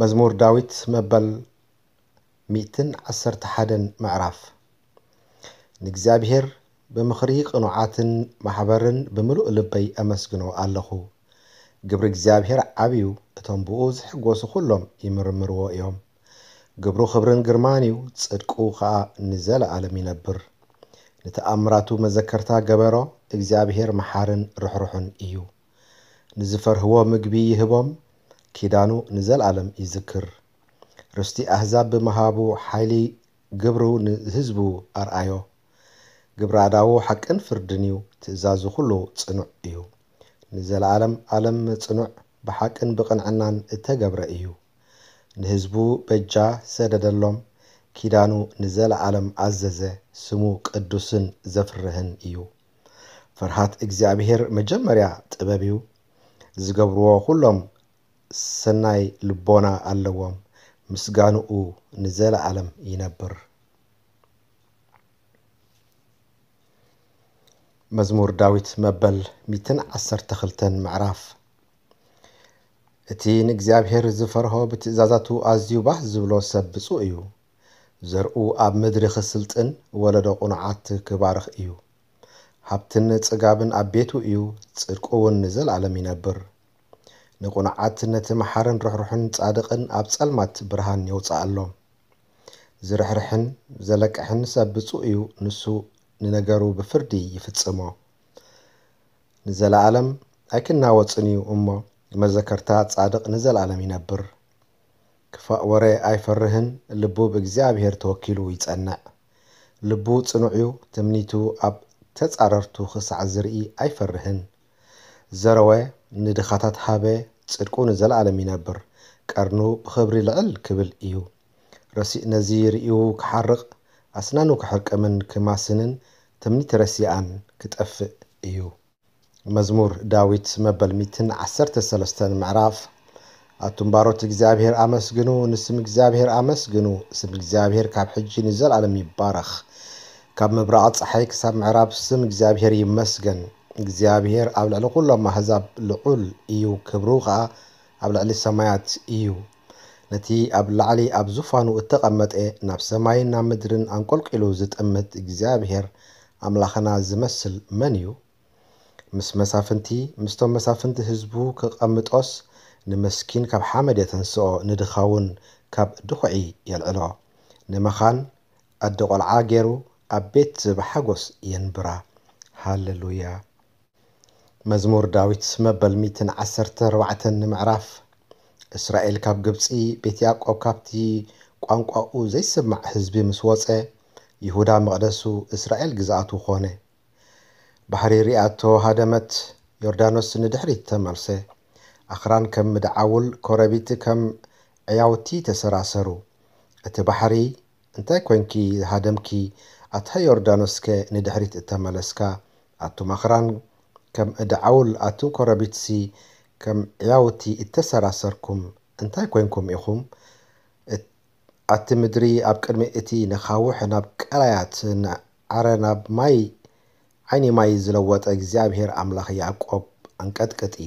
መዝሙር ዳዊት መበል ሚእትን ዓሰርተ ሓደን ምዕራፍ። ንእግዚኣብሔር ብምኽሪ ቅኑዓትን ማሕበርን ብምሉእ ልበይ ኣመስግኖ ኣለኹ። ግብሪ እግዚኣብሔር ዓብዩ፣ እቶም ብኡ ዝሕጎሱ ኩሎም ይምርምርዎ እዮም። ግብሩ ክብርን ግርማን እዩ፣ ጽድቁ ኸኣ ንዘለኣለም ይነብር። ንተኣምራቱ መዘከርታ ገበሮ፣ እግዚኣብሔር መሓርን ርሕሩሕን እዩ። ንዝፈርህዎ ምግቢ ይህቦም፣ ኪዳኑ ንዘለኣለም ይዝክር። ርስቲ ኣህዛብ ብምሃቡ ሓይሊ ግብሩ ንህዝቡ ኣርኣዮ። ግብሪ ኣእዳዉ ሓቅን ፍርድን እዩ፣ ትእዛዙ ኩሉ ጽኑዕ እዩ። ንዘለኣለም ኣለም ጽኑዕ፣ ብሓቅን ብቕንዕናን እተገብረ እዩ። ንህዝቡ በጃ ሰደደሎም፣ ኪዳኑ ንዘለኣለም ኣዘዘ፣ ስሙ ቅዱስን ዘፍርህን እዩ። ፍርሃት እግዚኣብሔር መጀመርያ ጥበብ እዩ። ዝገብርዎ ኩሎም ሰናይ ልቦና ኣለዎም፣ ምስጋንኡ ንዘለኣለም ይነብር። መዝሙር ዳዊት መበል ሚእትን ዓሰርተ ክልተን ምዕራፍ። እቲ ንእግዚኣብሔር ዝፈርሆ፣ ብትእዛዛቱ ኣዝዩ ባህ ዝብሎ ሰብ ብፁዕ እዩ። ዘርኡ ኣብ ምድሪ ክስልጥን፣ ወለዶ ቁኑዓት ክባርኽ እዩ። ሃብትን ጽጋብን ኣብ ቤቱ እዩ፣ ጽድቁ እውን ንዘለኣለም ይነብር። ንቁኑዓት ነቲ መሓርን ርሕሩሕን ጻድቕን ኣብ ጸልማት ብርሃን የውጽኣሎም። ዝርሕርሕን ዘለቅሕን ሰብ ብፁዕ እዩ፣ ንሱ ንነገሩ ብፍርዲ ይፍጽሞ። ንዘለኣለም ኣይክናወጽን እዩ እሞ፣ መዘከርታ ጻድቕ ንዘለኣለም ይነብር። ክፋእ ወረ ኣይፈርህን፣ ልቡ ብእግዚኣብሔር ተወኪሉ ይጸንዕ። ልቡ ጽኑዕ እዩ፣ ትምኒቱ ኣብ ተጻረርቱ ክሳዕ ዝርኢ ኣይፈርህን። ዘረወ፣ ንድኻታት ሃበ፣ ጽድቁ ንዘለኣለም ይነብር። ቀርኑ ብኽብሪ ልዕል ክብል እዩ። ረሲእ ነዚ ርእዩ ክሓርቕ፣ ኣስናኑ ክሕርቅምን ክማስንን፣ ትምኒት ረሲኣን ክጠፍእ እዩ። መዝሙር ዳዊት መበል ሚእትን ዓሰርተ ሰለስተን ምዕራፍ። ኣቱም ባሮት እግዚኣብሔር ኣመስግኑ፣ ንስም እግዚኣብሔር ኣመስግኑ። ስም እግዚኣብሔር ካብ ሕጂ ንዘለኣለም ይባረኽ። ካብ ምብራቕ ጸሓይ ክሳብ ምዕራብ ስም እግዚኣብሔር ይመስገን። እግዚኣብሔር ኣብ ልዕሊ ኩሎም ኣህዛብ ልዑል እዩ፣ ክብሩ ኸኣ ኣብ ልዕሊ ሰማያት እዩ። ነቲ ኣብ ላዕሊ ኣብ ዙፋኑ እተቐመጠ፣ ናብ ሰማይን ናብ ምድርን ኣንቆልቂሉ ዝጥምት እግዚኣብሔር ኣምላኽና ዝመስል መን እዩ? ምስ መሳፍንቲ፣ ምስቶም መሳፍንቲ ህዝቡ ክቐምጦስ፣ ንመስኪን ካብ ሓመድ የተንስኦ፣ ንድኻ እውን ካብ ድኹዒ የልዕሎ። ንመኻን ኣደ ቖልዓ ገይሩ፣ ኣብ ቤት ብሓጎስ የንብራ። ሃሌሉያ። መዝሙር ዳዊት መበል ሚእትን ዓሰርተ ኣርባዕተን ምዕራፍ። እስራኤል ካብ ግብጺ፣ ቤት ያዕቆብ ካብቲ ቋንቋኡ ዘይስማዕ ህዝቢ ምስ ወጸ፣ ይሁዳ መቕደሱ፣ እስራኤል ግዝኣቱ ኾነ። ባሕሪ ሪኣቶ ሃደመት፣ ዮርዳኖስ ንድሕሪት ተመልሰ። ኣኽራን ከም ምድዓውል፣ ኮረቢት ከም ዕያውቲ ተሰራሰሩ። እቲ ባሕሪ፣ "እንታይ ኮንኪ ዝሃደምኪ፣ ኣታ ዮርዳኖስከ ንድሕሪት እተመለስካ?" ኣቱም ኣኽራን ከም ምድዓውል፣ ኣቱም ኮረቢትሲ ከም ዕያውቲ እተሰራሰርኩም፣ እንታይ ኮንኩም ኢኹም? እት-፣ ኣቲ ምድሪ ኣብ ቅድሚ እቲ ነኻውሕ ናብ ቀላያት፣ ንዓረ ናብ ማይ፣ ዓይኒ ማይ ዝለወጠ እግዚኣብሔር ኣምላኽ ያዕቆብ ኣንቀጥቅጢ።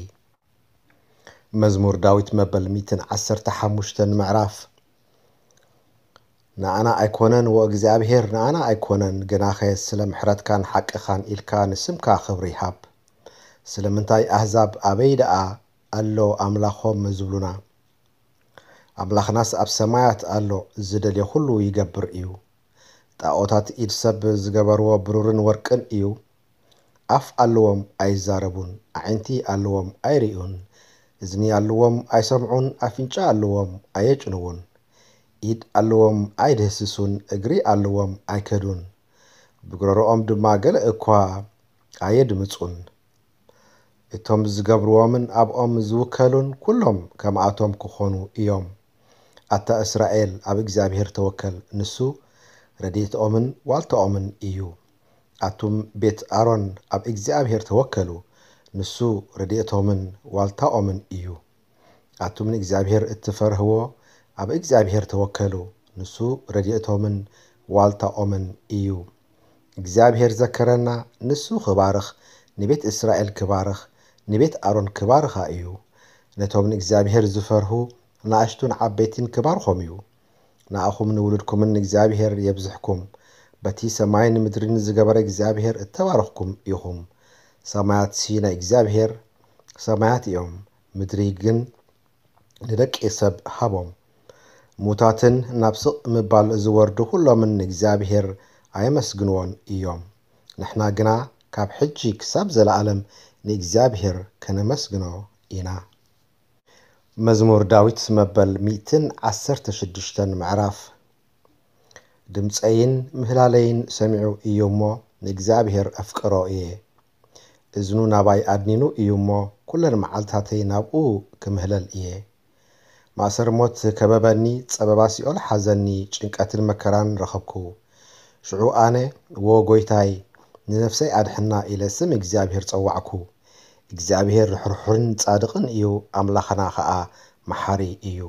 መዝሙር ዳዊት መበል ሚእትን ዓሰርተ ሓሙሽተን ምዕራፍ። ንኣና ኣይኮነን፣ ወእግዚኣብሔር ንኣና ኣይኮነን፣ ግናኸ ስለ ምሕረትካን ሓቅኻን ኢልካ ንስምካ ክብሪ ሃብ። ስለምንታይ ኣህዛብ ኣበይ ደኣ ኣሎ ኣምላኾም ዝብሉና? ኣምላኽናስ ኣብ ሰማያት ኣሎ፣ ዝደልዮ ኩሉ ይገብር እዩ። ጣኦታት ኢድ ሰብ ዝገበርዎ ብሩርን ወርቅን እዩ። ኣፍ ኣለዎም ኣይዛረቡን፣ ኣዒንቲ ኣለዎም ኣይርእዩን፣ እዝኒ ኣለዎም ኣይሰምዑን፣ ኣፍንጫ ኣለዎም ኣየጭንዉን፣ ኢድ ኣለዎም ኣይድህስሱን፣ እግሪ ኣለዎም ኣይከዱን፣ ብጉረሮኦም ድማ ገለ እኳ ኣየድምጹን። እቶም ዝገብርዎምን ኣብኦም ዝውከሉን ኩሎም ከምኣቶም ክኾኑ እዮም። ኣታ እስራኤል፣ ኣብ እግዚኣብሔር ተወከል፣ ንሱ ረድኤትኦምን ዋልታኦምን እዩ። ኣቱም ቤት ኣሮን ኣብ እግዚኣብሔር ተወከሉ፣ ንሱ ረድኤቶምን ዋልታኦምን እዩ። ኣቱም ንእግዚኣብሔር እትፈርህዎ ኣብ እግዚኣብሔር ተወከሉ፣ ንሱ ረድኤቶምን ዋልታኦምን እዩ። እግዚኣብሔር ዘከረና፣ ንሱ ክባርኽ፣ ንቤት እስራኤል ክባርኽ፣ ንቤት ኣሮን ክባርኻ እዩ። ነቶም ንእግዚኣብሔር ዝፈርሁ ንኣሽቱን ዓበይቲን ክባርኾም እዩ። ንኣኹም ንውሉድኩምን ንእግዚኣብሔር የብዝሕኩም። በቲ ሰማይን ምድርን ዝገበረ እግዚኣብሔር እተባረኽኩም ኢኹም። ሰማያትሲ ናይ እግዚኣብሔር ሰማያት እዮም፣ ምድሪ ግን ንደቂ ሰብ ሃቦም። ሙታትን ናብ ስቕ ምባል ዝወርዱ ኩሎምን ንእግዚኣብሔር ኣየመስግንዎን እዮም። ንሕና ግና ካብ ሕጂ ክሳብ ዘለኣለም ንእግዚኣብሔር ከነመስግኖ ኢና። መዝሙር ዳዊት መበል ሚእትን ዓሰርተ ሽዱሽተን ምዕራፍ። ድምፀይን ምህላለይን ሰሚዑ እዩ እሞ ንእግዚኣብሔር ኣፍቅሮ እየ። እዝኑ ናባይ ኣድኒኑ እዩ እሞ ኩለን መዓልታተይ ናብኡ ክምህለል እየ። ማእሰር ሞት ከበበኒ፣ ጸበባ ሲኦል ሓዘኒ፣ ጭንቀትን መከራን ረኸብኩ። ሽዑ ኣነ፣ ዎ ጎይታይ፣ ንነፍሰይ ኣድሕና ኢለ ስም እግዚኣብሔር ጸዋዕኩ። እግዚኣብሔር ርሕሩሕን ጻድቕን እዩ፣ ኣምላኽና ኸኣ መሓሪ እዩ።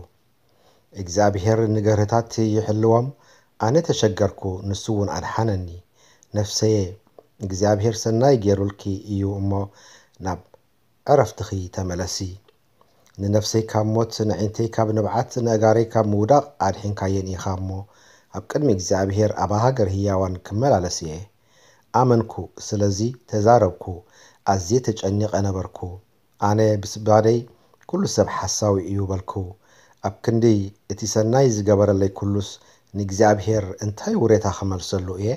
እግዚኣብሔር ንገርህታት ይሕልዎም፣ ኣነ ተሸገርኩ፣ ንሱ እውን ኣድሓነኒ። ነፍሰየ፣ እግዚኣብሔር ሰናይ ገይሩልኪ እዩ እሞ ናብ ዕረፍትኺ ተመለሲ። ንነፍሰይ ካብ ሞት፣ ንዒንተይ ካብ ንብዓት፣ ንኣእጋረይ ካብ ምውዳቕ ኣድሒንካየን ኢኻ እሞ፣ ኣብ ቅድሚ እግዚኣብሔር ኣብ ሃገር ህያዋን ክመላለስ እየ። ኣመንኩ፣ ስለዚ ተዛረብኩ፣ ኣዝየ ተጨኒቐ ነበርኩ። ኣነ ብስባደይ፣ "ኩሉ ሰብ ሓሳዊ እዩ" በልኩ። ኣብ ክንዲ እቲ ሰናይ ዝገበረለይ ኩሉስ፣ ንእግዚኣብሔር እንታይ ውሬታ ክመልሰሉ እየ?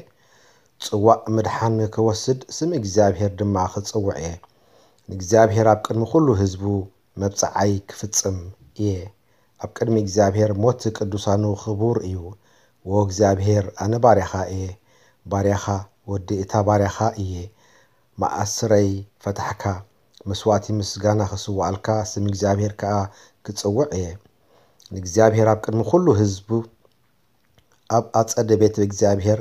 ጽዋእ ምድሓን ክወስድ፣ ስም እግዚኣብሔር ድማ ክጽውዕ እየ። ንእግዚኣብሔር ኣብ ቅድሚ ኩሉ ህዝቡ መብጽዓይ ክፍጽም እየ። ኣብ ቅድሚ እግዚኣብሔር ሞት ቅዱሳኑ ክቡር እዩ። ዎ እግዚኣብሔር፣ ኣነ ባርያኻ እየ፣ ባርያኻ፣ ወዲ እታ ባርያኻ እየ። መኣስረይ ፈታሕካ፣ መስዋእቲ ምስጋና ክስውኣልካ፣ ስም እግዚኣብሔር ከኣ ክጽውዕ እየ። ንእግዚኣብሔር ኣብ ቅድሚ ኩሉ ህዝቡ፣ ኣብ ኣጸደ ቤት እግዚኣብሔር፣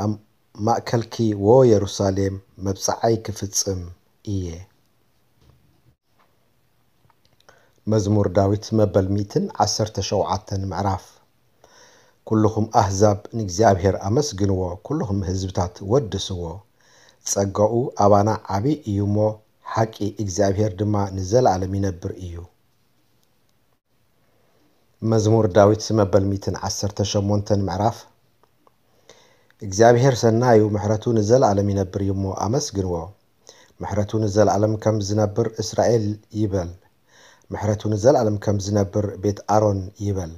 ኣብ ማእከልኪ፣ ዎ የሩሳሌም፣ መብጽዓይ ክፍጽም እየ። መዝሙር ዳዊት መበል ሚእትን ዓሰርተ ሸውዓተን ምዕራፍ። ኩልኹም ኣህዛብ ንእግዚኣብሔር ኣመስግንዎ፣ ኩልኹም ህዝብታት ወድስዎ። ጸጋኡ ኣባና ዓቢ እዩ እሞ፣ ሓቂ እግዚኣብሔር ድማ ንዘለኣለም ይነብር እዩ። መዝሙር ዳዊት መበል ሚእትን ዓሰርተ ሸሞንተን ምዕራፍ። እግዚኣብሔር ሰናይ እዩ፣ ምሕረቱ ንዘለኣለም ይነብር እዩ እሞ ኣመስግንዎ። ምሕረቱ ንዘለኣለም ከም ዝነብር እስራኤል ይበል። ምሕረቱ ንዘለኣለም ከም ዝነብር ቤት ኣሮን ይበል።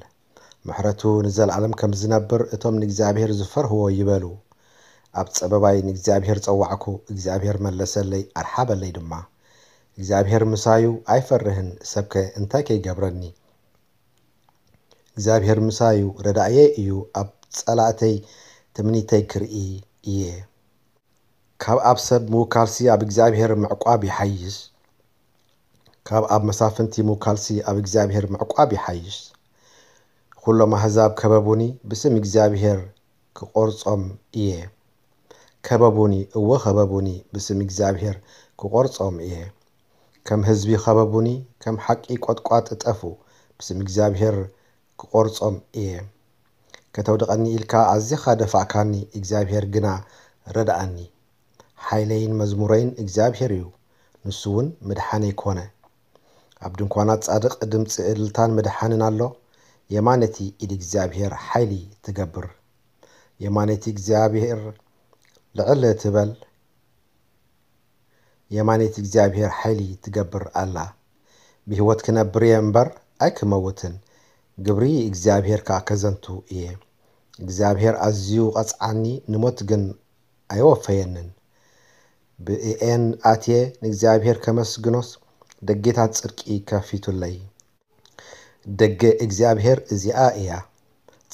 ምሕረቱ ንዘለኣለም ከም ዝነብር እቶም ንእግዚኣብሔር ዝፈርህዎ ይበሉ። ኣብ ጸበባይ ንእግዚኣብሔር ጸዋዕኩ፣ እግዚኣብሔር መለሰለይ፣ ኣርሓበለይ ድማ። እግዚኣብሔር ምሳዩ ኣይፈርህን፣ ሰብከ እንታይ ከይገብረኒ? እግዚኣብሔር ምሳዩ ረዳእየ እዩ፣ ኣብ ጸላእተይ ትምኒተይ ክርኢ እየ። ካብ ኣብ ሰብ ምውካልሲ ኣብ እግዚኣብሔር ምዕቋብ ይሓይሽ። ካብ ኣብ መሳፍንቲ ምውካልሲ ኣብ እግዚኣብሔር ምዕቋብ ይሓይሽ። ኩሎም ኣህዛብ ከበቡኒ፣ ብስም እግዚኣብሔር ክቖርጾም እየ። ከበቡኒ፣ እወ ከበቡኒ፣ ብስም እግዚኣብሔር ክቖርጾም እየ። ከም ህዝቢ ከበቡኒ፣ ከም ሓቂ ቈጥቋጥ ጠፉ፣ ብስም እግዚኣብሔር ክቖርጾም እየ። ከተውድቐኒ ኢልካ ኣዚኻ ደፋእካኒ፣ እግዚኣብሔር ግና ረድኣኒ። ሓይለይን መዝሙረይን እግዚኣብሔር እዩ፣ ንሱ እውን ምድሓነይ ኮነ። ኣብ ድንኳናት ጻድቕ ድምጺ እልልታን ምድሓንን ኣሎ። የማነቲ ኢድ እግዚኣብሔር ሓይሊ ትገብር። የማነቲ እግዚኣብሔር ልዕል ትበል። የማነቲ እግዚኣብሔር ሓይሊ ትገብር ኣላ። ብህይወት ክነብር እየ እምበር ኣይክመውትን፣ ግብሪ እግዚኣብሔር ከኣ ከዘንቱ እየ። እግዚኣብሔር ኣዝዩ ቐጽዓኒ፣ ንሞት ግን ኣይወፈየንን። ብእኤን ኣትየ ንእግዚኣብሔር ከመስግኖስ፣ ደጌታት ጽድቂ ከፊቱለይ። ደገ እግዚኣብሔር እዚኣ እያ፣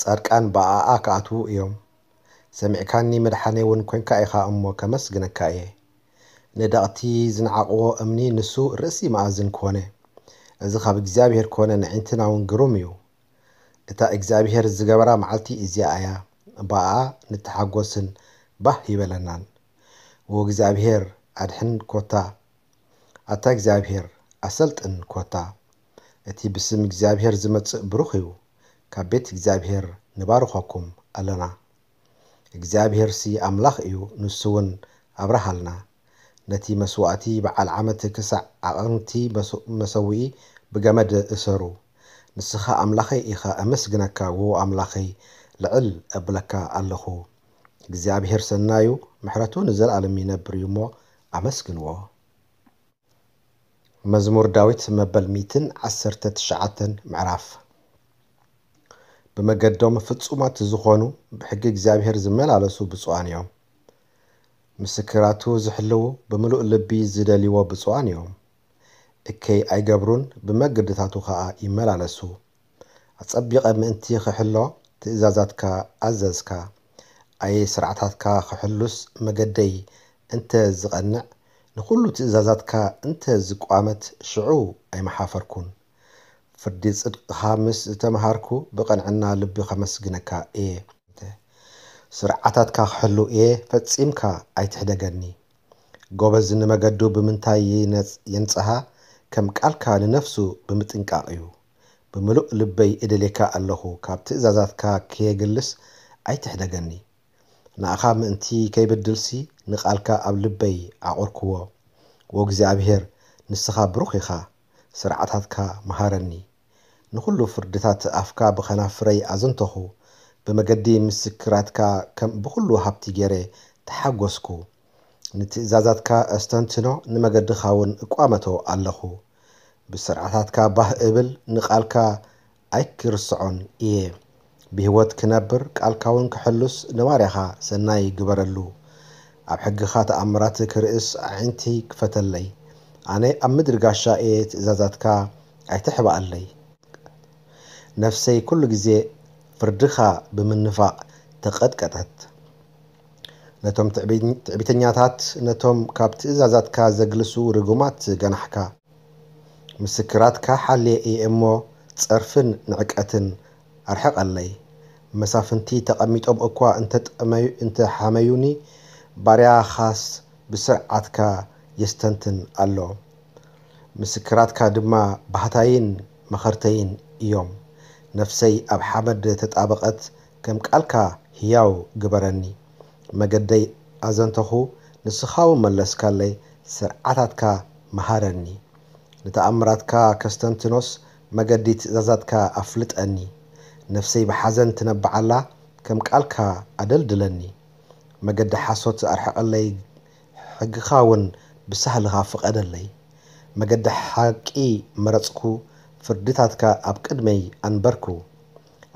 ጻድቃን ብኣኣ ክኣትዉ እዮም። ሰሚዕካኒ፣ መድሓነይ እውን ኮንካ ኢኻ እሞ ከመስግነካ እየ። ንደቕቲ ዝነዓቕዎ እምኒ ንሱ ርእሲ መኣዝን ኮነ። እዚ ካብ እግዚኣብሔር ኮነ፣ ንዒንትና እውን ግሩም እዩ። እታ እግዚኣብሔር ዝገበራ መዓልቲ እዚኣ እያ፣ ብኣኣ ንተሓጎስን ባህ ይበለናን። ወእግዚኣብሔር ኣድሕን ኮታ፣ ኣታ እግዚኣብሔር ኣሰልጥን ኮታ። እቲ ብስም እግዚኣብሔር ዝመጽእ ብሩኽ እዩ። ካብ ቤት እግዚኣብሔር ንባርኸኩም ኣለና። እግዚኣብሔርሲ ኣምላኽ እዩ፣ ንሱ እውን ኣብርሃልና። ነቲ መስዋእቲ በዓል ዓመት ክሳዕ ዓቐንቲ መስ-፣ መሰውኢ ብገመድ እሰሩ። ንስኻ ኣምላኸይ ኢኻ፣ ኣመስግነካ፣ ዎ ኣምላኸይ፣ ልዕል እብለካ ኣለኹ። እግዚኣብሔር ሰናዩ፣ ምሕረቱ ንዘለኣለም ይነብር እዩ እሞ ኣመስግንዎ። መዝሙር ዳዊት መበል ሚእትን ዓሰርተ ትሽዓተን ምዕራፍ። ብመገዶም ፍጹማት ዝኾኑ፣ ብሕጊ እግዚኣብሔር ዝመላለሱ ብፁዓን እዮም። ምስክራቱ ዝሕልዉ፣ ብምሉእ ልቢ ዝደልይዎ ብፁዓን እዮም። እከይ ኣይገብሩን፣ ብመገድታቱ ኸኣ ይመላለሱ። ኣጸቢቐ ምእንቲ ኽሕሎ ትእዛዛትካ ኣዘዝካ። ኣየ ስርዓታትካ ኽሕሉስ መገደይ እንተ ዝቐንዕ፣ ንኹሉ ትእዛዛትካ እንተ ዝቋመት፣ ሽዑ ኣይመሓፈርኩን። ፍርዲ ጽድቅኻ ምስ ተመሃርኩ፣ ብቕንዕና ልቢ ኸመስግነካ እየ። ስርዓታትካ ኽሕሉ እየ፣ ፈጺምካ ኣይትሕደገኒ። ጎበዝ ንመገዱ ብምንታይ ይነጽ-፣ የንጽሃ? ከም ቃልካ ንነፍሱ ብምጥንቃቕ እዩ። ብምሉእ ልበይ እደልየካ ኣለኹ፣ ካብ ትእዛዛትካ ከየግልስ ኣይትሕደገኒ። ንኣኻ ምእንቲ ከይብድልሲ፣ ንቓልካ ኣብ ልበይ ዓቑርክዎ። ወእግዚኣብሔር፣ ንስኻ ብሩኽ ኢኻ፣ ስርዓታትካ መሃረኒ። ንኹሉ ፍርድታት ኣፍካ ብኸናፍረይ ኣዘንተኹ። ብመገዲ ምስክራትካ ከም ብኹሉ ሃብቲ ገይረ ተሓጎስኩ። ንትእዛዛትካ ኣስተንትኖ፣ ንመገድኻ እውን እቋመቶ ኣለኹ። ብስርዓታትካ ባህ እብል፣ ንቓልካ ኣይክርስዖን እየ። ብህይወት ክነብር፣ ቃልካ እውን ክሕሉስ፣ ንባርያኻ ሰናይ ግበረሉ። ኣብ ሕግኻ ተኣምራት ክርእስ፣ ኣዒንቲ ክፈተለይ። ኣነ ኣብ ምድሪ ጋሻ እየ፣ ትእዛዛትካ ኣይትሕባኣለይ። ነፍሰይ ኩሉ ግዜ ፍርድኻ ብምንፋቕ ተቐጥቀጠት። ነቶም ትዕቢ-፣ ትዕቢተኛታት፣ ነቶም ካብ ትእዛዛትካ ዘግልሱ ርጉማት ገናሕካ። ምስክራትካ ሓልየ እየ እሞ፣ ጸርፍን ንዕቀትን ኣርሕቐለይ። መሳፍንቲ ተቐሚጦም እኳ እንተጠመዩ-፣ እንተሓመዩኒ፣ ባርያኻስ ብስርዓትካ የስተንትን ኣሎ። ምስክራትካ ድማ ባህታይን መኸርተይን እዮም። ነፍሰይ ኣብ ሓመድ ተጣበቐት፣ ከም ቃልካ ህያው ግበረኒ። መገደይ ኣዘንተኹ፣ ንስኻ እውን መለስካለይ፣ ስርዓታትካ መሃረኒ። ንተኣምራትካ ከስተንትኖስ፣ መገዲ ትእዛዛትካ ኣፍልጠኒ። ነፍሰይ ብሓዘን ትነብዕ ኣላ፣ ከም ቃልካ ኣደልድለኒ። መገዲ ሓሶት ኣርሕቐለይ፣ ሕግኻ እውን ብሳህልኻ ፍቐደለይ። መገዲ ሓቂ መረጽኩ፣ ፍርድታትካ ኣብ ቅድመይ ኣንበርኩ።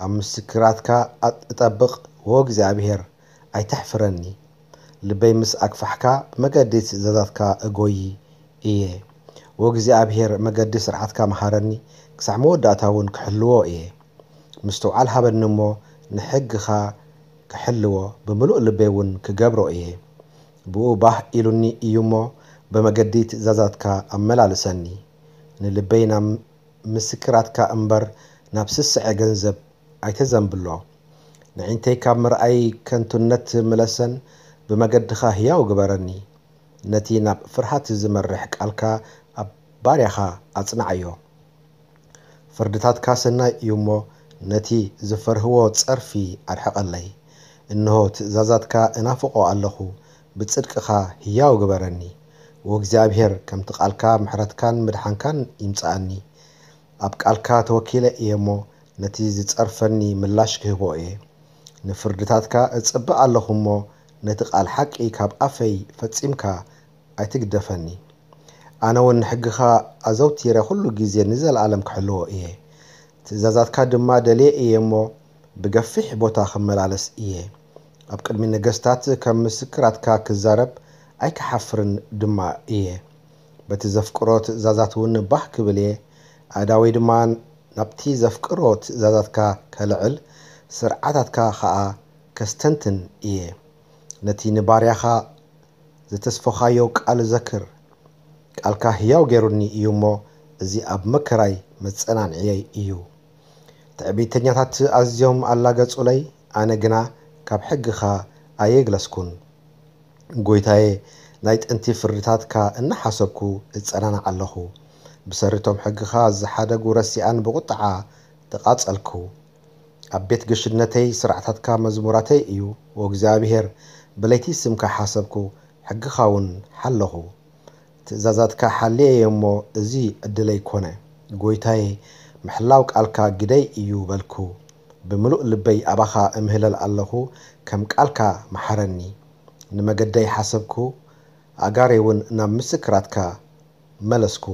ኣብ ምስክራትካ እጠብቕ፣ ዎ እግዚኣብሔር፣ ኣይተሕፍረኒ። ልበይ ምስ ኣግፋሕካ፣ ብመገዲ ትእዛዛትካ እጎዪ እየ። ዎ እግዚኣብሔር፣ መገዲ ስርዓትካ መሃረኒ፣ ክሳዕ መወዳእታ እውን ክሕልዎ እየ። ምስትውዓል ሃበኒ እሞ፣ ንሕግኻ ክሕልዎ፣ ብምሉእ ልበይ እውን ክገብሮ እየ። ብኡ ባህ ኢሉኒ እዩ እሞ፣ ብመገዲ ትእዛዛትካ ኣመላልሰኒ። ንልበይ ናብ ምስክራትካ እምበር፣ ናብ ስስዐ ገንዘብ ኣይተዘንብሎ። ንዒንተይ ካብ ምርኣይ ከንቱነት ምለሰን፣ ብመገድኻ ህያው ግበረኒ። ነቲ ናብ ፍርሃት ዝመርሕ ቃልካ ኣብ ባርያኻ ኣጽንዓዮ። ፍርድታትካ ሰናይ እዩ እሞ፣ ነቲ ዝፈርህዎ ጸርፊ ኣርሕቐለይ። እንሆ፣ ትእዛዛትካ እናፍቖ ኣለኹ፣ ብጽድቅኻ ህያው ግበረኒ። ወእግዚኣብሔር፣ ከምቲ ቃልካ፣ ምሕረትካን ምድሓንካን ይምጽኣኒ። ኣብ ቃልካ ተወኪለ እየ እሞ፣ ነቲ ዝጸርፈኒ ምላሽ ክህቦ እየ። ንፍርድታትካ እጽበ ኣለኹ እሞ፣ ነቲ ቃል ሓቂ ካብ ኣፈይ ፈጺምካ ኣይትግደፈኒ። ኣነ እውን ንሕግኻ ኣዘውቲረ፣ ኩሉ ግዜ ንዘለኣለም ክሕልዎ እየ። ትእዛዛትካ ድማ ደልየ እየ እሞ፣ ብገፊሕ ቦታ ክመላለስ እየ። ኣብ ቅድሚ ነገስታት ከም ምስክራትካ ክዛረብ ኣይክሓፍርን ድማ እየ። በቲ ዘፍቅሮ ትእዛዛት እውን ባህ ክብል እየ። ኣእዳወይ ድማ ናብቲ ዘፍቅሮ ትእዛዛትካ ከልዕል፣ ስርዓታትካ ኸኣ ከስተንትን እየ። ነቲ ንባርያኻ ዘተስፈኻዮ ቃል ዘክር። ቃልካ ህያው ገይሩኒ እዩ እሞ፣ እዚ ኣብ መከራይ መጸናንዕየይ እዩ። ትዕቢተኛታት ኣዝዮም ኣላገጹለይ፣ ኣነ ግና ካብ ሕግኻ ኣየግለስኩን። ጐይታየ፣ ናይ ጥንቲ ፍርድታትካ እናሓሰብኩ እጸናናዕ ኣለኹ። ብሰሪቶም ሕግኻ ዝሓደጉ ረሲኣን ብቑጥዓ ተቓጸልኩ። ኣብ ቤት ግሽነተይ ስርዓታትካ መዝሙራተይ እዩ። ወእግዚኣብሔር፣ ብለይቲ ስምካ ሓሰብኩ፣ ሕግኻ እውን ሓለኹ። ትእዛዛትካ ሓልየ እየ እሞ፣ እዚ ዕድለይ ኮነ። ጐይታየ፣ ምሕላው ቃልካ ግደይ እዩ በልኩ። ብምሉእ ልበይ ኣባኻ እምህለል ኣለኹ፣ ከም ቃልካ መሓረኒ። ንመገደይ ሓሰብኩ፣ ኣእጋረይ እውን ናብ ምስክራትካ መለስኩ።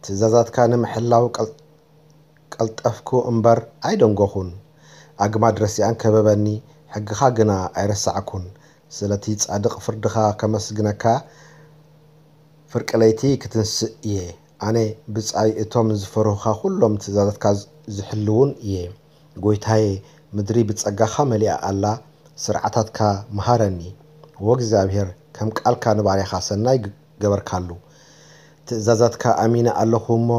ትእዛዛትካ ንምሕላው ቀል-፣ ቀልጠፍኩ እምበር ኣይደንጎኹን። ኣግማድ ረሲኣን ከበበኒ፣ ሕግኻ ግና ኣይረሳዕኩን። ስለቲ ጻድቕ ፍርድኻ ከመስግነካ፣ ፍርቂ ለይቲ ክትንስእ እየ። ኣነ ብጻይ እቶም ዝፈርሁኻ ኩሎም ትእዛዛትካ ዝሕልውን እየ። ጐይታየ፣ ምድሪ ብጸጋኻ መሊኣ ኣላ፣ ስርዓታትካ መሃረኒ። ወእግዚኣብሔር፣ ከም ቃልካ ንባርያኻ ሰናይ ግ-፣ ገበርካሉ። ትእዛዛትካ ኣሚነ ኣለኹ እሞ፣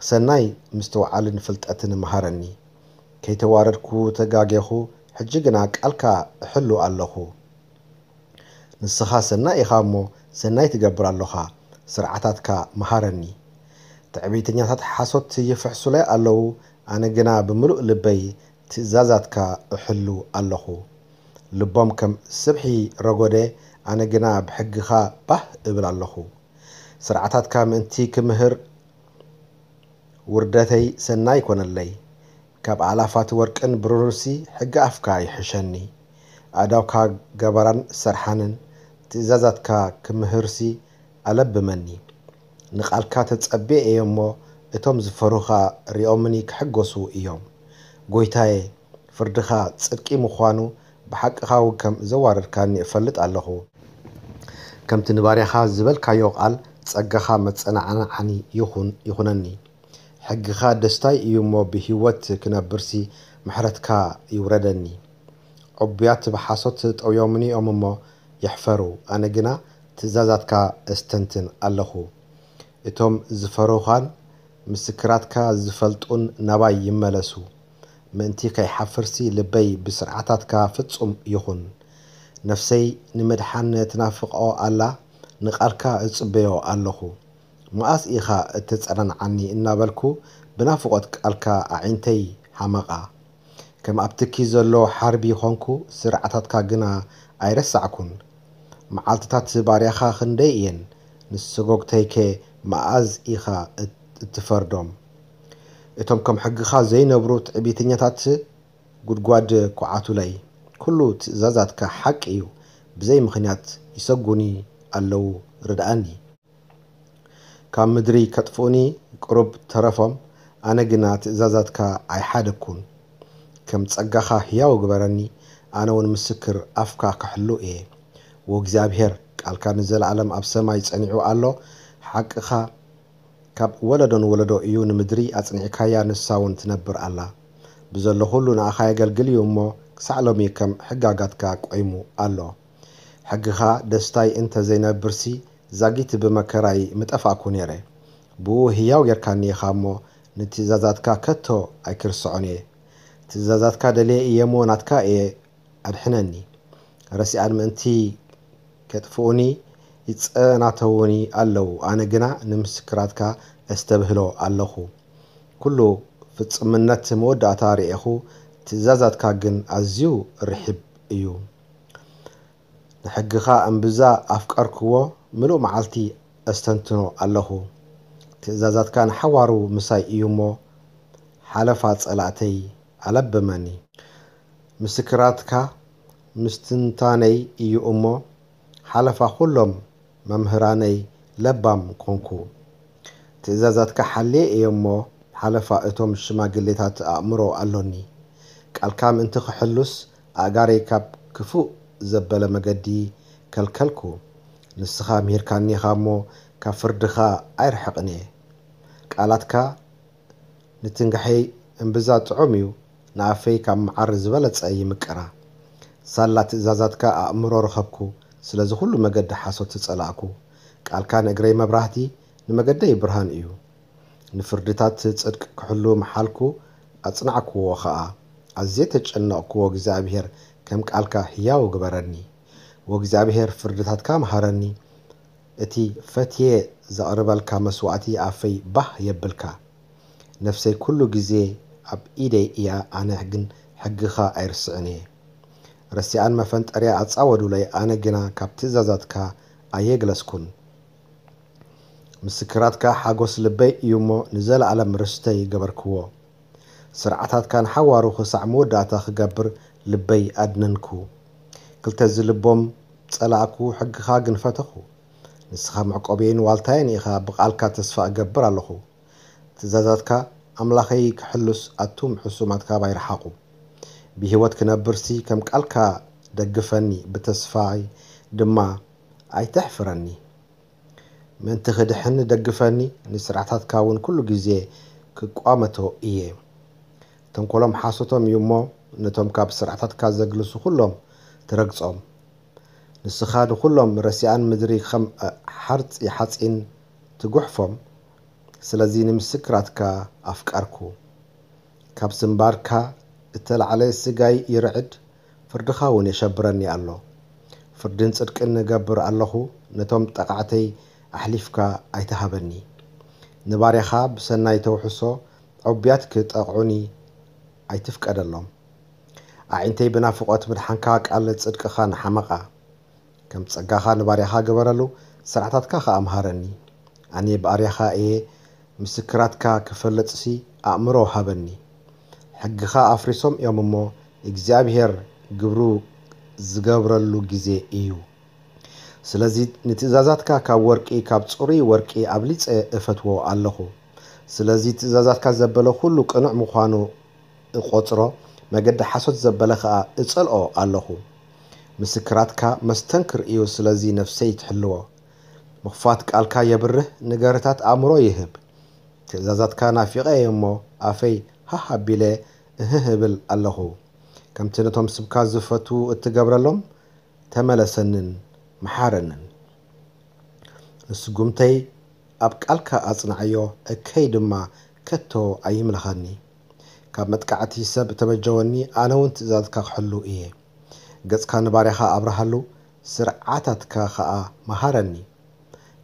ሰናይ ምስትውዓልን ፍልጠትን መሃረኒ። ከይተዋረድኩ ተጋጌኹ፣ ሕጂ ግና ቃልካ እሕሉ ኣለኹ። ንስኻ ሰናይ ኢኻ እሞ፣ ሰናይ ትገብር ኣሎኻ፣ ስርዓታትካ መሃረኒ። ትዕቢተኛታት ሓሶት ይፍሕሱለይ ኣለዉ፣ ኣነ ግና ብምሉእ ልበይ ትእዛዛትካ እሕሉ ኣለኹ። ልቦም ከም ስብሒ ረጎደ፣ ኣነ ግና ብሕግኻ ባህ እብል ኣለኹ። ስርዓታትካ ምእንቲ ክምህር፣ ውርደተይ ሰናይ ኮነለይ። ካብ ኣእላፋት ወርቅን ብሩርሲ ሕጊ ኣፍካ ይሕሸኒ። ኣእዳውካ ገበራን ሰርሓንን፣ ትእዛዛትካ ክምህርሲ ኣለብመኒ። ንቓልካ ተጸብየ እየ እሞ፣ እቶም ዝፈርሁኻ ሪኦምኒ ክሕጎሱ እዮም። ጐይታየ፣ ፍርድኻ ጽድቂ ምዃኑ፣ ብሓቅኻ እውን ከም ዘዋረድካኒ እፈልጥ ኣለኹ። ከምቲ ንባርያኻ ዝበልካዮ ቃል፣ ጸጋኻ መጸናዕናዓኒ ይኹን፣ ይኹነኒ። ሕግኻ ደስታይ እዩ እሞ፣ ብህይወት ክነብርሲ ምሕረትካ ይውረደኒ። ዕቡያት ብሓሶት ጠውዮምኒ እዮም እሞ ይሕፈሩ፣ ኣነ ግና ትእዛዛትካ እስተንትን ኣለኹ። እቶም ዝፈርሁኻን ምስክራትካ ዝፈልጡን ናባይ ይመለሱ። ምእንቲ ከይሓፍርሲ ልበይ ብስርዓታትካ ፍጹም ይኹን። ነፍሰይ ንምድሓን ትናፍቆ ኣላ፣ ንቓልካ እጽበዮ ኣለኹ። መኣስ ኢኻ እተጸናንዓኒ እናበልኩ ብናፍቖት ቃልካ ኣዒንተይ ሓመቓ። ከም ኣብ ትኪ ዘሎ ሓርቢ ኾንኩ፣ ስርዓታትካ ግና ኣይረሳዕኩን። መዓልትታት ባርያኻ ክንደይ እየን፣ ንሰጎግተይከ መኣዝ ኢኻ እት-፣ እትፈርዶም? እቶም ከም ሕግኻ ዘይነብሩ ትዕቢተኛታት ጉድጓድ ኳዓቱለይ። ኩሉ ትእዛዛትካ ሓቂ እዩ፣ ብዘይ ምኽንያት ይሰጉኒ ኣለዉ፣ ርድኣኒ። ካብ ምድሪ ከጥፍኡኒ ቅሩብ ተረፎም፣ ኣነ ግና ትእዛዛትካ ኣይሓደግኩን። ከም ጸጋኻ ህያው ግበረኒ፣ ኣነ እውን ምስክር ኣፍካ ክሕሉ እየ። ወእግዚኣብሔር፣ ቃልካ ንዘለኣለም ኣብ ሰማይ ጸኒዑ ኣሎ፣ ሓቅኻ ካብ ወለዶ ንወለዶ እዩ። ንምድሪ ኣጽኒዕካያ፣ ንሳ እውን ትነብር ኣላ። ብዘሎ ኹሉ ንኣኻ የገልግል እዩ እሞ፣ ክሳዕ ሎሚ ከም ሕጋጋትካ ቆይሙ ኣሎ። ሕግኻ ደስታይ እንተ ዘይነብርሲ፣ ዛጊት ብመከራይ ምጠፋእኩ ነይረ። ብኡ ህያው ጌርካኒ ኢኻ እሞ፣ ንትእዛዛትካ ከቶ ኣይክርስዖን እየ። ትእዛዛትካ ደልየ እየ እሞ፣ ናትካ እየ፣ ኣድሕነኒ። ረሲኣን ምእንቲ ከጥፍኡኒ ይጸናተዉኒ ኣለዉ፣ ኣነ ግና ንምስክራትካ እስተብህሎ ኣለኹ። ኩሉ ፍጽምነት መወዳእታ ርኤኹ፣ ትእዛዛትካ ግን ኣዝዩ ርሒብ እዩ። ንሕግኻ እምብዛ ኣፍቀርክዎ፣ ምሉእ መዓልቲ ኣስተንትኖ ኣለኹ። ትእዛዛትካ ንሓዋሩ ምሳይ እዩ እሞ፣ ሓለፋ ጸላእተይ ኣለበመኒ። ምስክራትካ ምስትንታነይ እዩ እሞ፣ ሓለፋ ኹሎም መምህራነይ ለባም ኮንኩ። ትእዛዛትካ ሓልየ እየ እሞ፣ ሓለፋ እቶም ሽማግሌታት ኣእምሮ ኣሎኒ። ቃልካ ምእንቲ ክሕሉስ፣ ኣእጋረይ ካብ ክፉእ ዘበለ መገዲ ከልከልኩ። ንስኻ ምሂርካኒ ኢኻ እሞ፣ ካብ ፍርድኻ ኣይርሕቕን እየ። ቃላትካ ንትንጋሐይ እምብዛ ጥዑም እዩ፣ ንኣፈይ ካብ መዓር ዝበለጸ ይምቅራ። ሳላ ትእዛዛትካ ኣእምሮ ረኸብኩ፣ ስለዚ ኩሉ መገዲ ሓሶት ጸላእኩ። ቃልካ ንእግረይ መብራህቲ፣ ንመገደይ ብርሃን እዩ። ንፍርድታት ጽድቅ ክሕሉ መሓልኩ፣ ኣጽናዕክዎ ኸኣ። ኣዝየ ተጨነቕኩ፣ ወእግዚኣብሄር ከም ቃልካ ህያው ግበረኒ። ወእግዚኣብሄር ፍርድታትካ መሃረኒ፣ እቲ ፈትየ ዘቕርበልካ መስዋእቲ ኣፈይ ባህ የብልካ። ነፍሰይ ኩሉ ግዜ ኣብ ኢደይ እያ፣ ኣነ ግን ሕግኻ ኣይርስዕን እየ። ረሲኣን መፈንጠርያ ኣጻወዱለይ፣ ኣነ ግና ካብ ትእዛዛትካ ኣየግለስኩን። ምስክራትካ ሓጎስ ልበይ እዩ እሞ፣ ንዘለኣለም ርስተይ ገበርክዎ። ስርዓታትካ ንሓዋሩ ክሳዕ መወዳእታ ክገብር ልበይ ኣድነንኩ። ክልተ ዝልቦም ጸላእኩ፣ ሕግኻ ግን ፈተኹ። ንስኻ መዕቆብየይን ዋልታየን ኢኻ፣ ብቓልካ ተስፋ እገብር ኣለኹ። ትእዛዛትካ ኣምላኸይ ክሕሉስ፣ ኣቱም ሕሱማት ካባይ ርሓቑ። ብህይወት ክነብርሲ ከም ቃልካ ደግፈኒ፣ ብተስፋይ ድማ ኣይተሕፍረኒ። ምእንቲ ክድሕን ደግፈኒ፣ ንስርዓታትካ እውን ኩሉ ግዜ ክቋመቶ እየ። ተንኮሎም ሓሶቶም እዩ እሞ፣ ነቶም ካብ ስርዓታትካ ዘግልሱ ኩሎም ትረግጾም። ንስኻ ንኹሎም ረሲኣን ምድሪ ከም ሓርጺ ሓጺን ትጉሕፎም። ስለዚ ንምስክራትካ ኣፍቀርኩ። ካብ ስምባርካ እተላዕለ ስጋይ ይርዕድ፣ ፍርድኻ እውን የሸብረኒ ኣሎ። ፍርድን ጽድቅን እገብር ኣለኹ፣ ነቶም ጠቓዕተይ ኣሕሊፍካ ኣይትሃበኒ። ንባርያኻ ብሰናይ ተውሕሶ ዕቡያት ክጠቕዑኒ ኣይትፍቀደሎም። ኣዒንተይ ብናፍቖት ምድሓንካ፣ ቃል ጽድቅኻ ንሓመቓ። ከም ጸጋኻ ንባርያኻ ግበረሉ፣ ስርዓታትካ ኸኣ ምሃረኒ። ኣነ ባርያኻ እየ፣ ምስክራትካ ክፈልጥሲ ኣእምሮ ሃበኒ። ሕግኻ ኣፍሪሶም እዮም እሞ፣ እግዚኣብሄር ግብሩ ዝገብረሉ ግዜ እዩ። ስለዚ ንትእዛዛትካ ካብ ወርቂ፣ ካብ ጽሩይ ወርቂ ኣብሊጸ እፈትዎ ኣለኹ። ስለዚ ትእዛዛትካ ዘበለ ኩሉ ቅኑዕ ምዃኑ እቖጽሮ፣ መገዲ ሓሶት ዘበለ ኸኣ እጸልኦ ኣለኹ። ምስክራትካ መስተንክር እዩ፣ ስለዚ ነፍሰይ ትሕልዎ። ምኽፋት ቃልካ የብርህ፣ ነገርታት ኣእምሮ ይህብ። ትእዛዛትካ ናፊቐ እየ እሞ፣ ኣፈይ ሃህ ኣቢለ እህህ እብል ኣለኹ። ከምቲ ነቶም ስምካ ዝፈትዉ እትገብረሎም፣ ተመለሰንን መሓረንን። ንስጉምተይ ኣብ ቃልካ ኣጽንዓዮ፣ እከይ ድማ ከቶ ኣይምለኸኒ። ካብ መጥቃዕቲ ሰብ ተበጀወኒ፣ ኣነ እውን ትእዛዝካ ክሕሉ እየ። ገጽካ ንባርያኻ ኣብርሃሉ፣ ስርዓታትካ ኸኣ መሃረኒ።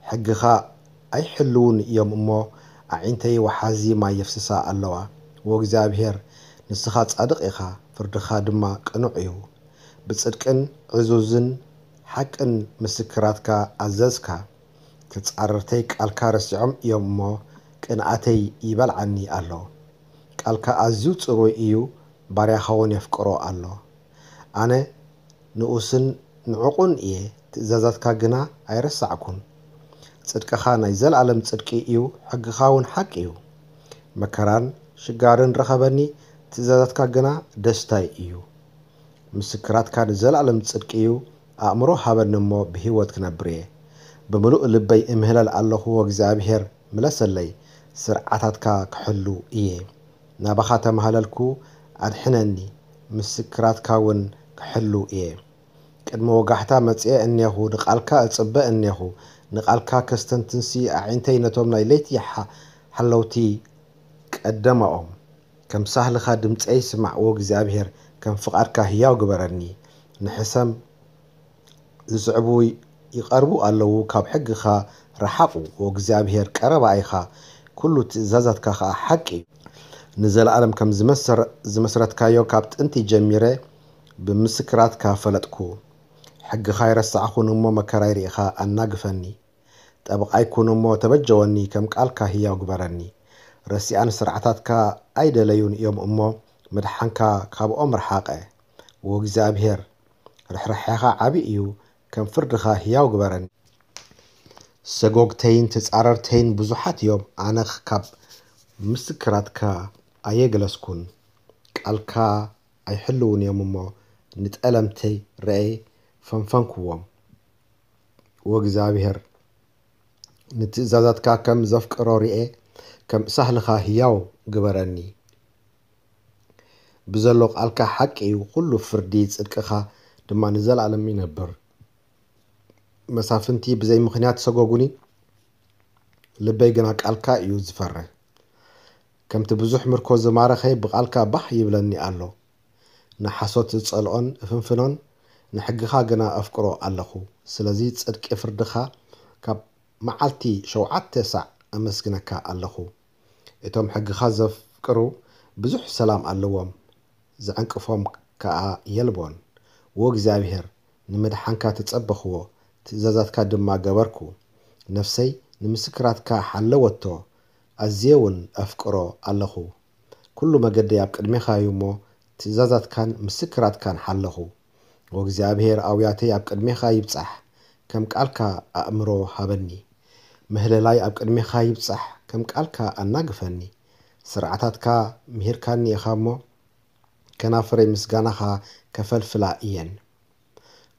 ሕግኻ ኣይሕልዉን እዮም እሞ፣ ኣዒንተይ ወሓዚ ማይ የፍስሳ ኣለዋ። ወእግዚኣብሄር፣ ንስኻ ጻድቕ ኢኻ፣ ፍርድኻ ድማ ቅኑዕ እዩ። ብጽድቅን ዕዙዝን ሓቅን ምስክራትካ ኣዘዝካ። ተጻረርተይ ቃልካ ረሲዖም እዮም እሞ፣ ቅንኣተይ ይበልዓኒ ኣሎ። ቃልካ ኣዝዩ ጽሩይ እዩ፣ ባርያኻ እውን የፍቅሮ ኣሎ። ኣነ ንኡስን ንዕቑን እየ፣ ትእዛዛትካ ግና ኣይረሳዕኩን። ጽድቅኻ ናይ ዘለኣለም ጽድቂ እዩ፣ ሕግኻ እውን ሓቂ እዩ። መከራን ሽጋርን ረኸበኒ፣ ትእዛዛትካ ግና ደስታይ እዩ። ምስክራትካ ንዘለኣለም ጽድቂ እዩ፣ ኣእምሮ ሃበኒ እሞ ብህይወት ክነብር እየ። ብምሉእ ልበይ እምህለል ኣለኹ፣ እግዚኣብሄር ምለሰለይ፣ ስርዓታትካ ክሕሉ እየ። ናባኻ ተማህለልኩ፣ ኣድሕነኒ፣ ምስክራትካ እውን ክሕሉ እየ። ቅድሚ ወጋሕታ መጺኤ እኔኹ፣ ንቓልካ እጽበ እኔኹ፣ ንቓልካ ከስተንትንሲ ኣዒንተይ ነቶም ናይ ለይቲ ሓ-፣ ሓለውቲ ቀደማኦም። ከም ሳህልኻ ድምጸይ ስማዕ፣ ኦ እግዚኣብሄር፣ ከም ፍቓድካ ህያው ግበረኒ። ንሕሰም ዝስዕቡ ይቐርቡ ኣለዉ፣ ካብ ሕግኻ ረሓቑ። ኦ እግዚኣብሄር፣ ቀረባ ኢኻ፣ ኩሉ ትእዛዛትካ ኸኣ ሓቂ እዩ። ንዘለኣለም ከም ዝመሰረ-፣ ዝመስረትካዮ ካብ ጥንቲ ጀሚረ ብምስክራትካ ፈለጥኩ። ሕግኻ ኣይረሳዕኹን እሞ፣ መከራይ ርኢኻ ኣናግፈኒ። ጠበቓይ ኩን እሞ ተበጀወኒ፣ ከም ቃልካ ህያው ግበረኒ። ረሲኣን ስርዓታትካ ኣይደለዩን እዮም እሞ፣ ምድሓንካ ካብኦም ረሓቐ። ወእግዚኣብሄር፣ ርሕራሕኻ ዓቢ እዩ፣ ከም ፍርድኻ ህያው ግበረኒ። ሰጎግተይን ተጻረርተይን ብዙሓት እዮም፣ ኣነ ካብ ምስክራትካ ኣየግለስኩን። ቃልካ ኣይሕልዉን እዮም እሞ፣ ንጠለምተይ ርኤ ፈንፈንክዎም። ወእግዚኣብሄር፣ ንትእዛዛትካ ከም ዘፍቅሮ ርኤ፣ ከም ሳህልኻ ህያው ግበረኒ። ብዘሎ ቃልካ ሓቂ እዩ፣ ኩሉ ፍርዲ ጽድቅኻ ድማ ንዘለኣለም ይነብር። መሳፍንቲ ብዘይ ምኽንያት ሰጎጉኒ፣ ልበይ ግና ቃልካ እዩ ዝፈርህ። ከምቲ ብዙሕ ምርኮ ዝማረኸ ብቓልካ ባህ ይብለኒ ኣሎ። ንሓሶት ዝጸልኦን እፍንፍኖን፣ ንሕግኻ ግና ኣፍቅሮ ኣለኹ። ስለዚ ጽድቂ ፍርድኻ ካብ መዓልቲ ሸውዓተ ሳዕ ኣመስግነካ ኣለኹ። እቶም ሕግኻ ዘፍቅሩ ብዙሕ ሰላም ኣለዎም፣ ዝዕንቅፎም ከኣ የልቦን። ዎ እግዚኣብሔር፣ ንምድሓንካ ተጸበኽዎ፣ ትእዛዛትካ ድማ ገበርኩ። ነፍሰይ ንምስክራትካ ሓለወቶ፣ ኣዝየ እውን ኣፍቅሮ ኣለኹ። ኩሉ መገደይ ኣብ ቅድሜኻ እዩ እሞ፣ ትእዛዛትካን ምስክራትካን ሓለኹ። ዎ እግዚኣብሔር፣ ኣውያተይ ኣብ ቅድሜኻ ይብጻሕ፣ ከም ቃልካ ኣእምሮ ሃበኒ። ምህለላይ ኣብ ቅድሜኻ ይብጻሕ፣ ከም ቃልካ ኣናግፈኒ። ስርዓታትካ ምሂርካኒ ኢኻ እሞ፣ ከናፍረይ ምስጋናኻ ከፈልፍላ እየን።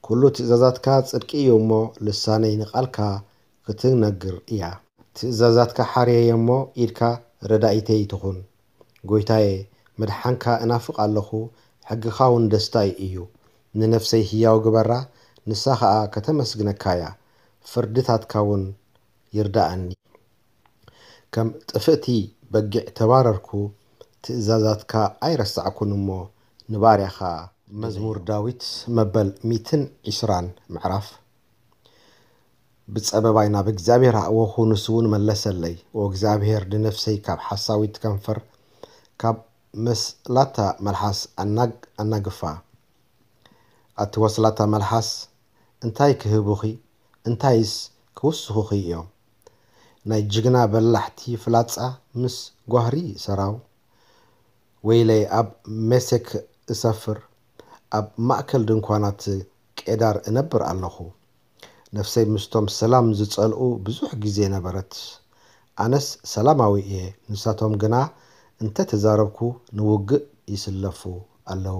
ኩሉ ትእዛዛትካ ጽድቂ እዩ እሞ፣ ልሳነይ ንቓልካ ክትነግር እያ። ትእዛዛትካ ሓርየየ እሞ፣ ኢድካ ረዳኢተይ ትኹን። ጎይታየ፣ ምድሓንካ እናፍቕ ኣለኹ፣ ሕግኻ እውን ደስታይ እዩ። ንነፍሰይ ህያው ግበራ፣ ንሳ ኸኣ ከተመስግነካ እያ። ፍርድታትካ እውን ይርዳኣኒ። ከም ጥፍእቲ በጊዕ ተባረርኩ፣ ትእዛዛትካ ኣይረሳዕኩን እሞ፣ ንባርያኻ መዝሙር ዳዊት መበል ሚትን ዒስራን ምዕራፍ። ብጸበባይ ናብ እግዚኣብሔር ኣእወኹ፣ ንሱ እውን መለሰለይ። ኦ እግዚኣብሔር፣ ንነፍሰይ ካብ ሓሳዊት ከንፈር፣ ካብ መስላታ መልሓስ ኣናግ-፣ ኣናግፋ። ኣቲ ወስላታ መልሓስ፣ እንታይ ክህቡኺ? እንታይስ ክውስኹኺ እዮም? ናይ ጅግና በላሕቲ ፍላጻ ምስ ጓህሪ ሰራው። ወይለይ፣ ኣብ ሜሴክ እሰፍር፣ ኣብ ማእከል ድንኳናት ቄዳር እነብር ኣለኹ። ነፍሰይ ምስቶም ሰላም ዝጸልኡ ብዙሕ ግዜ ነበረት። ኣነስ ሰላማዊ እየ፣ ንሳቶም ግና እንተ ተዛረብኩ ንውግእ ይስለፉ ኣለዉ።